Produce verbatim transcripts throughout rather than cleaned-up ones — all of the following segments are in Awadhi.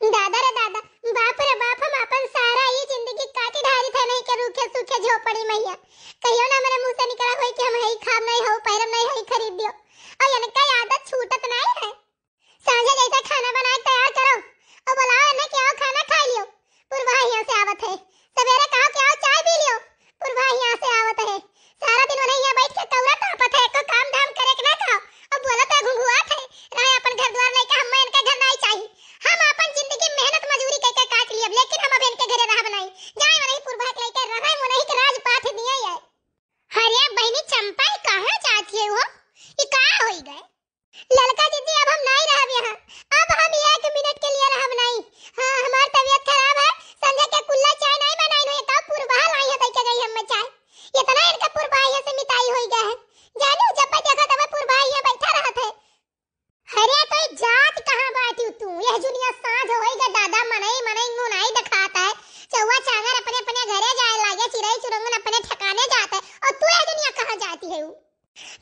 दादा रे दादा, बाप रे बाप, हम आपन सारा ई जिंदगी काटी ढारी थे नहीं के रूखे सूखे झोपड़ी मैया। कहियो ना हमरे मुँह से निकला होई कि हम हई खाब नहीं, हऊ पहिरब नहीं, हई खरीद दियो। और इनका आदत छूटत नहीं है। सांझे जैसे खाना बनाए के तैयार करो और बुलाओ इन्हें कि आओ खाना खा लियो। पुरवा हियां से आवत है। सवेरे कहो कि आओ चाय पी लियो। पुरवा हियां से आवत है। सारा दिन उन्हें यहाँ बैठ के कौरा तापत है, एको काम धाम करे के ना कहो। अब बोलत है, घुघुआत है। रहे अपन घर द्वार लेके, हमें इनके घर नहीं चाहिए। हम अपन जिंदगी मेहनत मजूरी करके काट लियब, लेकिन हम अब इनके घरे रहब नहीं। जाए उन्हें पुरवा के लेके रहे, उन्हें के राजपाट दिए है। अरे बहिनी चंपा, ई कहाँ जात है हो? ई का होई गए? ललका दीदी, अब हम नहीं रहब यहाँ। अब हम एक मिनट के लिए रहब नहीं। हाँ, हमार तबीयत खराब है। संझा के कुल्ला चाय नहीं बनाई, नहीं तो पुरबहा लाई है, तैके गई हम चाय। इतना इनका पुरबहा यहाँ से मिताई होई गया है। जानी, जब मैं देखा तब पुरबहा यहाँ बैठा रहत है। अरे तो ई जात कहाँ बाटी तू? यह जुनिया साँझ होई गए दादा, मनई मनई मुँह नहीं दिखाता है। चौवा चांगर अपने अपने घरे जाए लागे, चिरई चुरंगन अपने ठिकाने जाता है, और तू यह दुनिया कहाँ जाती है?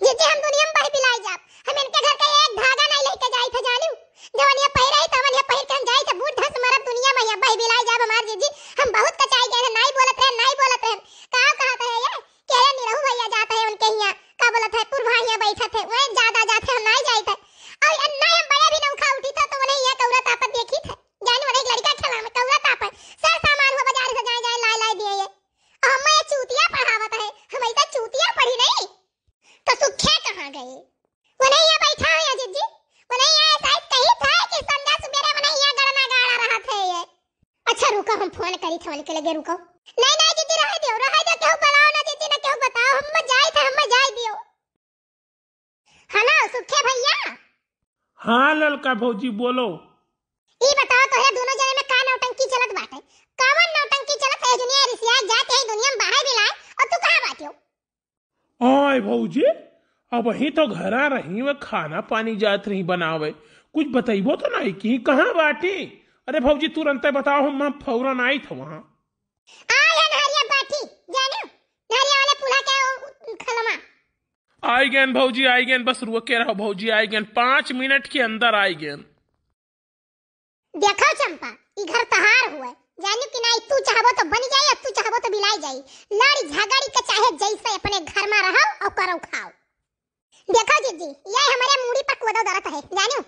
जीजी, हम दुनिया में बह बिलाई जाब। हम इनके घर का एक धागा नहीं लेके जाई थे, जानियो। जवन ये पहिरे ही तवन ये पहिर के हम जाई थे, बूढ़ धस मरब दुनिया में, ये बह बिलाई जाब हमार जीजी। हम बहुत कचाई गए हैं, नहीं बोलत रहे, नहीं बोलत रहे। का कहत है ये? के रे निरहू भैया जात है उनके हियाँ, का बोलत है, पुरभा हियाँ बैठत है, वह ज्यादा जात है, हम नहीं जाई थे। और ये नहीं हम बड़े भी नौखा उठी था, तो उन्हें ये कौरा तापत देखी थे। जानी उन्हें लड़का खेला में कौरा तापत, सर सामान हो बाजार से जाए जाए लाए लाए दिए ये। और हम ये चूतिया पढ़ावत है, हम ऐसा चूतिया पढ़ी नहीं। तो सुखे कहाँ गए? वो नहीं है बैठा है या जिज्जी, वो नहीं है, शायद कही था कि संध्या सुबेरे वो नहीं है, गड़ना गाड़ा रहा था ये। अच्छा रुको, हम फोन करी था उनके लगे, रुको। नहीं नहीं जिज्जी, रहे दियो, रहे दियो, केहू बुलाओ ना जिज्जी, ना केहू बताओ, हम जाई थे, हम जाई दियो। हेलो सुखे भैया। हाँ ललका भौजी बोलो। ई बताओ तोहरे दोनों जने में का नौटंकी चलत बाटे? कवन नौटंकी चलत है? दुनिया रिसिया जात है, दुनिया में बाहर भी लाए, और तू कहाँ बाटियो? ओए भौजी, अबहीं तो घरा रही, वह खाना पानी जात रही बनावे, कुछ बतइबो तो नहीं कि कहाँ बाटी? अरे भौजी, तुरंते बताओ, हम, हम फौरन आई था वहाँ। आए हैं नहरिया बाटी, जाने, नहरिया वाले पुला के उ, उ, खलमा। आई गएन भौजी, आई गएन, बस रुके रहो भौजी, आई गएन, पाँच मिनट के अंदर आई गएन। देखो चंपा, ई घर तहार हुए, जानियो कि नाई, तू चाहबो तो बनी जाई, और तू चाहबो तो बिलाई जाई। लड़ी झगड़ी के चाहे जैसे अपने घर में रहो और करो खाओ। देखो जिज्जी, ये हमारे मूड़ी पर कोदो दरत है, जानियो।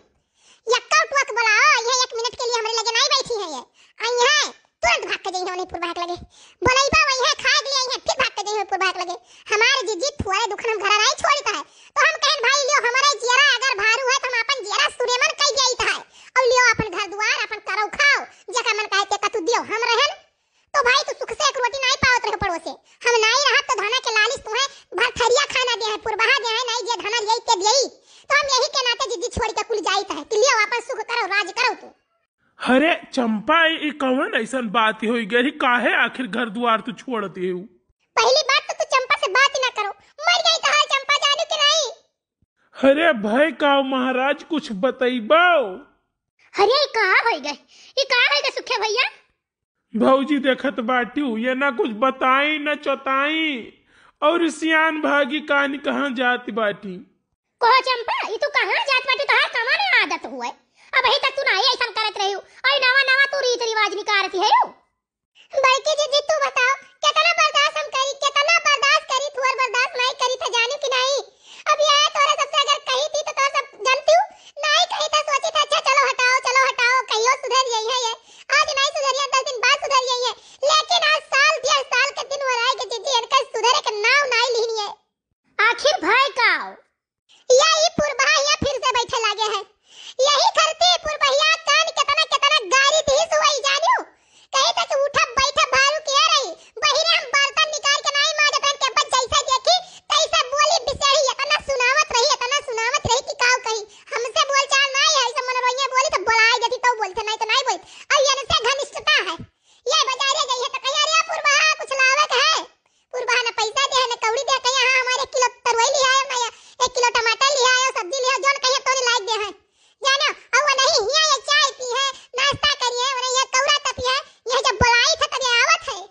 यक्का उठवा के बोलाओ, ये एक मिनट के लिए हमारे लगे नाई बैठी है ये। आई है, तुरंत भाग के जाइए उन्हें पुरवाहक लगे। बोलैबा वही है, खाए के लिए आई है, फिर भाग के जाइए पुरवाहक लगे। हमारे जिज्जी थोड़े दुखन हम घरा नाई छोड़ित है। तो हम कहन भाई लियो, हमारे जियरा अगर भारू है तो हम अपन जियरा सुरेमन कई जाइत है। और लियो अपन घर दुआर, अपन करौ खाओ, जेका मन कहे ते कतु दियो, हम रहन। तो भाई तू सुख से एक रोटी नाई पावत रहे पड़ोसे। हम नाई रहत तो धना के लालिस तुहे भरथरिया खाना दे है, पुरबहा दे है, नाई जे धना लियाई ते दियाई। तो हम यही के नाते जिज्जी छोड़ के कुल जाइत है कि लियो अपन सुख करो, राज करो तू। अरे चंपा, ई, ई कवन ऐसन बात होई गई? काहे आखिर घर दुआर तू छोड़ती हो? पहली बात तो तू चंपा से बात ही ना करो, मर गई तो हाल चंपा जानू कि नहीं? अरे भाई, का महाराज कुछ बतैबो? अरे, ई का होई गए? ई का होई गए सुखे भैया? भौजी देखत बाटू, ये ना कुछ बताई ना चताई, और सियान भागी कानी कहाँ जात बाटी। कहो चंपा, ई तू कहाँ जात बाटी? तोहार कवन आदत हुए? अबहीं तक तू नाई ऐसन करत रही हो, और नवा नवा तू रीत रिवाज निकारती है हो। बड़की जिज्जी, तू बताओ, कितना बर्दाश्त हम करी, कितना बर्दाश्त करी, थोर बर्दाश्त नाई करी था, जानू कि नाई? अब ये तोरे सबसे अगर कही थी तो तोर सब जानती हूँ, नाई कही था, सोची था, अच्छा चलो हटाओ, चलो हटाओ, कहियो सुधर जाई है ये। आज नाई सुधरी है, दस दिन बाद सुधर जाई है, लेकिन आज साल, डेढ़ साल के दिन हो रहा है कि जिज्जी इनका सुधरे के नाव नाई लिहनी है। आखिर भय का हो? या ई पुरबहा हियाँ फिर से बैठे लागे है। यही खरती पुरबहिया कान केतना केतना गारी दीस हुई जानियो। कही था कि उठा बैठा भारू के रही। बहिरे हम बर्तन निकाल के नाई माजत रहन के बस जैसे देखी तैसे बोली बिसेड़ी एतना सुनावत रही, एतना सुनावत रही कि काव कही। हमसे बोलचाल नाई है, ऐसे मनोरंजन बोली तो बोलाए देती तो बोलते, नाई तो नाई बोलते। और ये इनसे घनिष्ठता है। ये बाजारे गई है तो कही, "अरे पुरबहा कुछ लावे के है?" पुरबहा न पैसा दे है, न कौड़ी दे, कहे, "हाँ, हमारे एक किलो तरुई ले आयो, ना एक किलो टमाटर ले आयो, सब्जी ले आयो, जौन कहे तौन लाइक दे है।" जानो, और वो नहीं, हियाँ ये चाय पी है, नाश्ता करी है, वो नहीं, ये कौरा तपी है, ये जब बुलाई था तब ये आवत है।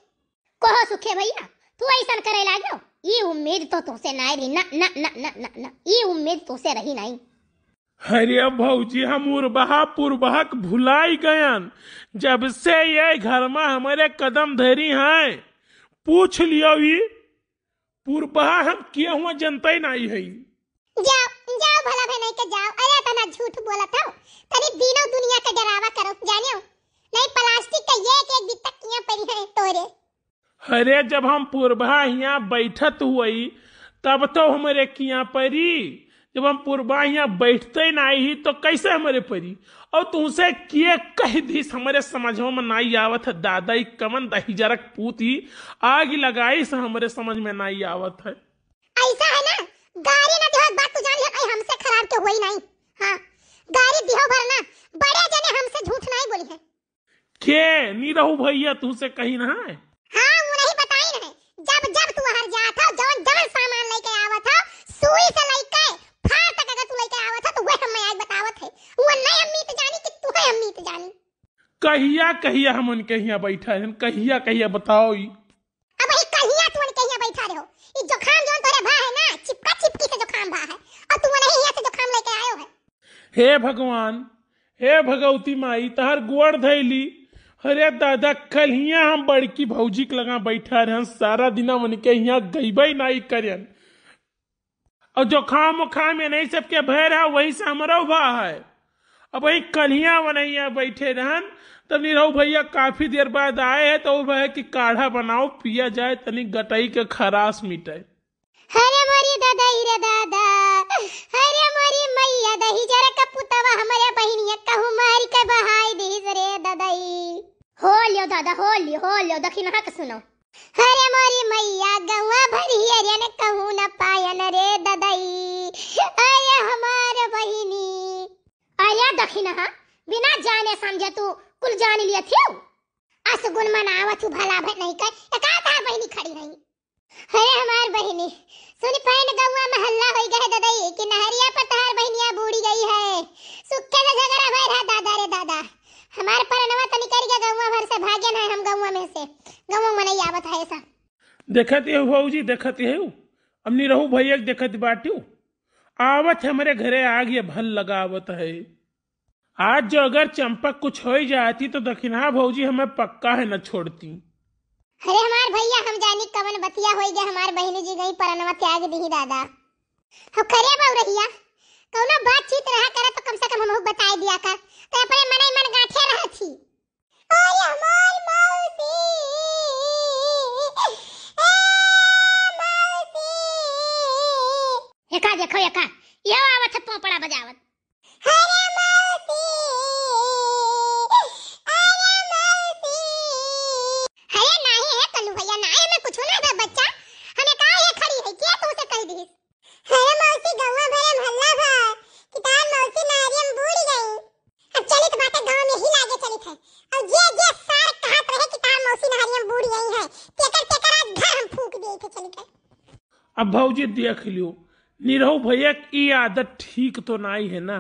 कहो सुखे भैया, तू ऐसन करे लाग्यो? ई उम्मीद तो तोसे नाई रही, ना, ना, ना, ई उम्मीद तोसे रही नाई। अरे भौजी, हम उर्बहा पुरबहा क भुलाई गयन। जब से ये घर में हमरे कदम धरी हैं, पूछ लियो ई पुरबहा हम किया हुआ जनता ही नहीं है। जाओ, जाओ भला भाई नहीं के जाओ। अरे तना झूठ बोलत हो, तनी दीनों दुनिया के डरावा करो, जानियो। नहीं प्लास्टिक के एक एक बित्ता किया परी है तोरे। अरे जब हम पुरबहा हियाँ बैठत हुई तब तो हमरे किया परी, जब हम पुरबहा हियाँ बैठते नहीं ही तो कैसे हमरे परी? और तुमसे किए कह दीस हमरे समझ में नहीं आवत है दादा, ई कमन दहिजरक पूत ही आग लगाई से हमरे समझ में नहीं आवत है। ऐसा है ना, गारी ना दिहो, एक बात तू जान ले, भाई हमसे खराब के हुई नहीं। हाँ, गारी दिहो भर ना, बड़े जने हमसे झूठ नहीं बोली है। के निरहू भैया तुमसे कही ना है? हाँ, वो नहीं बताई रहे। जब जब तू हर जात हो, जौन जौन सामान लेके आवत हो, सुई से लेके फार तक अगर तू लेके आवत हो, तो वह हम आज बतावत है। वो नहीं हम मीत जानी कि तू है हम मीत जानी। कहिया कहिया हम उनके यहाँ बैठा रहन, कहिया कहिया बताओ ई। अब वही कहिया तू उनके यहाँ बैठा रहो, ई जुकाम जौन तोरे भा है ना, चिपका चिपकी से जुकाम भा है, और तू उन्हें यहाँ से जुकाम लेके आयो है। हे भगवान, हे भगवती माई, तहार गोड़ धैली। अरे दादा, कल हिया हम बड़की भौजी के लगा बैठा रहन, सारा दिना उनके यहाँ गईबे नाई करन। और जुकाम उखाम ये नहीं सबके भय रहा, वही से हमरो भा है। अब वही कलिया बनैया बैठे रहन, तब निरहू भैया काफी देर बाद आए हैं, तो वो भैया कि काढ़ा बनाओ, पिया जाए, तनी गटई के खराश मिटे। अरे मोरी ददई रे दादा, अरे मोरी मैया, दहिजरक पुतवा हमरे बहिनिया कहूँ मारी के बहाई दीस रे ददई। हो लियो दादा, हो लियो, हो लियो, दखिनहा के सुनो। अरे मोरी मैया, गौवा भर हियरियन कहूँ न पायन रे ददई। अरे हमार बहिनी। अरे दखिनहा, बिना जाने समझे तू कुल जान लिया थियो। अस गुन मनावत हूँ भला भर नहीं कर, एका था बहिनी खड़ी रही। अरे हमार बहिनी, सुन पैन गौवा में हल्ला होई गए ददई कि नहरिया पर तहार बहिनिया बूड़ी गई है। सुक्के से झगड़ा भय रहा दादा रे दादा। हमार परनवा तनी कर गया गौवा भर से भाग्यन है हम गौवा में से। गौवा में नहीं आवत है ऐसा। देखत है भौजी, देखत है। अब निरहू भैया के देखत बाटियो। आवत हमरे घरे आग ये भल लगावत है। आज जो अगर चंपा कुछ होई जाती तो दखिनहा भौजी हमें पक्का है न छोड़ती। अरे हमार भैया, हम जानी कवन बतिया होई गए, हमार बहिनी जी गई परनवा त्याग दी दादा। हो करे बउरहिया, कौनो बातचीत रहा करे तो कम से कम हमहू बताई दिया कर, तो अपने मने मन गांठे रहत ही। ओए हमार मौसी, ए मौसी। एका देखो एका, ये आवत है पोपड़ा बजावत। अरे मौसी, अरे मौसी। अरे नाही है कल्लू भैया, नाही में कुछ ना बा बच्चा। हमें का ये खड़ी है, के तुमसे कह दी? अरे मौसी, गौवा भरे में हल्ला भा कि तार मौसी नहरिया में बूड़ गई। अब चलित बाटे गाँव में ही लागे चलित है। और जे जे सार कहत रहे कि तार मौसी नहरिया में बूड़ गई है, तेकर तेकर आज घर हम फूंक दे थे चलित है। अब भौजी देख लियो, निरहू भैया की ई आदत ठीक तो नाई है ना।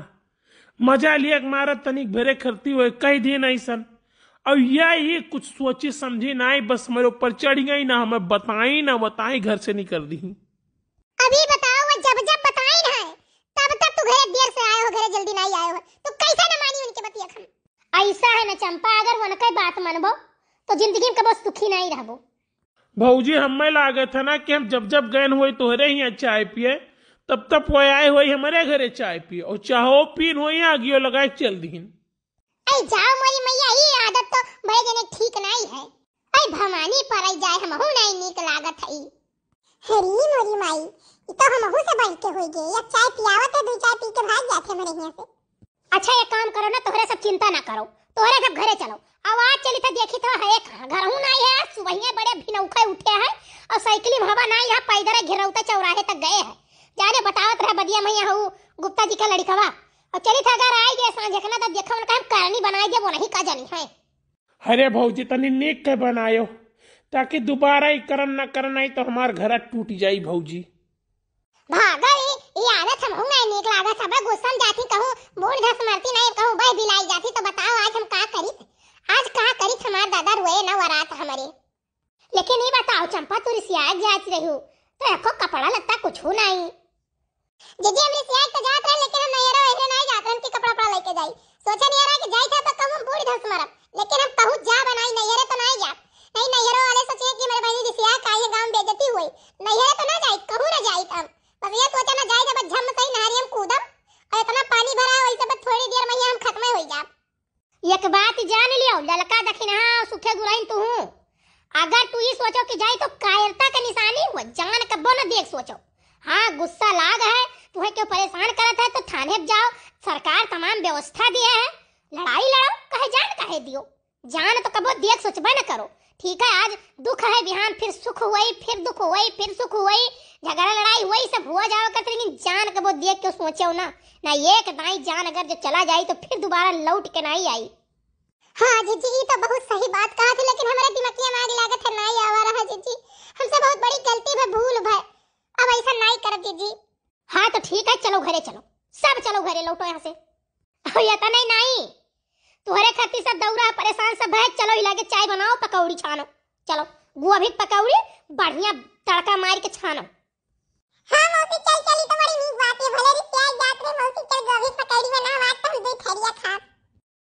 मजा लिया के मारा तनिक भरे करती हुए कई दिन ऐसन। अब यही कुछ सोची समझी नाई, बस मेरे ऊपर चढ़ गई ना, हमें बताई ना बताई, घर से निकल दी। अभी बताओ, वो जब जब बताई ना है, तब तब तू घरे देर से आए हो, घरे जल्दी नहीं आए हो, तो कैसे न मानी उनके बतिया हम? ऐसा है ना चंपा, अगर उनके बात मनबो तो जिंदगी में कबो सुखी नहीं रहबो। भौजी, हमें लागत है ना कि हम जब जब गए हुए तोहरे ही चाय पिए, तब तब वो आए हुए हमारे घरे चाय पिए और चाहो पीन हुए आगियो लगाए चल दीन। ऐ जाओ मोरी मैया, ई आदत तो बड़े जने ठीक नहीं है। ऐ भवानी पर आई जाए हमहू नहीं नीक लागत है। हरी मोरी माई, ई तो हमहू से बढ़ के होई गे। एक चाय पियावत है, दो चाय पी के भाग जाते हमारे यहाँ से। अच्छा, एक काम करो ना, तोहरे सब चिंता ना करो, तोहरे सब घरे चलो। अब आज चली तो देखी तो है, एक घर हूँ नहीं है, सुबहिए बड़े भिनौखे उठे हैं और साइकिल में हवा नहीं है, पैदल घिरौता चौराहे तक गए हैं। जाने बतावत रहे बदिया मैया हऊ गुप्ता जी का लड़िकवा, और चली था अगर आई गए सांझे के ना तो देखो उनका हम करनी बनाई दे, वो नहीं का जानी है। अरे भौजी, तनी नीक के बनायो, ताकि दोबारा ई करन ना करन, नहीं तो हमार घर टूट जाई भौजी। भागल, ई आदत हमहू नहीं नीक लागत, सब गुस्सा में जाती कहूँ बूढ़ घस मरती नहीं कहूँ बह बिलाई जाती, तो बताओ आज हम का करित, आज का करित हमार दादा रोए ना वरात हमरे। लेकिन ई बताओ चंपा, तू रिसियाए जात रही हो, तो एको कपड़ा लत्ता कुछ नहीं। जीजी, हम रिसियाए तो जात रहे, लेकिन हम नैहरा वैहरा नहीं जात। जाई। सोचे नहीं रहा कि जाई था पर कहूँ हम बूढ़ धस मरब, लेकिन हम कहूँ जा बनाई नैहरे तो नहीं जाब। नहीं, नैहरे वाले सोचे कि मेरे बहनी रिसिया का ये गाँव में बेइज्जती हुई। नैहरे तो ना जाई, कहूँ ना जाई हम। बस ये सोचे ना जाई था, बस झम सही नहरी हम कूदब और इतना पानी भरा है वैसे बस थोड़ी देर में ही हम खत्म हो जाब। एक बात जान लियो, ललका दखिनहा और सुखे गुरैन तू हूँ। अगर तू ई सोचो कि जाई तो कायरता के निशानी हुआ, जान कब्बो न देख सोचो। हाँ, गुस्सा लाग है, तुहे क्यों परेशान करत है तो थाने जाओ, सरकार तमाम व्यवस्था दिया है, लड़ाई लड़ो, कहे जान कहे दियो। जान तो कब्बो देख सोचबे न करो। ठीक है, आज दुख है, बिहान फिर सुख हुई, फिर दुख हुई, फिर सुख हुई, झगड़ा लड़ाई हुई, सब हुआ जाओ करते, लेकिन जान कब्बो देख के सोचो ना। ना एक दाई जान अगर जो चला जाई तो फिर दोबारा लौट के नहीं आई। हाँ जीजी, ई तो बहुत सही बात कहा थी, लेकिन हमारे दिमागिया में आग लागत है, नहीं आवा रहा जीजी। हमसे बहुत बड़ी गलती भई, भूल भई, अब ऐसा नहीं करब जीजी। हाँ तो ठीक है, चलो घरे चलो, सब चलो घरे, लौटो यहाँ से। अब ये तो नहीं, नहीं, तुम्हारे खातिर सब दौरा परेशान सब है, चलो ही लागे चाय बनाओ, पकौड़ी छानो, चलो गोभी के पकौड़ी बढ़िया तड़का मार के छानो।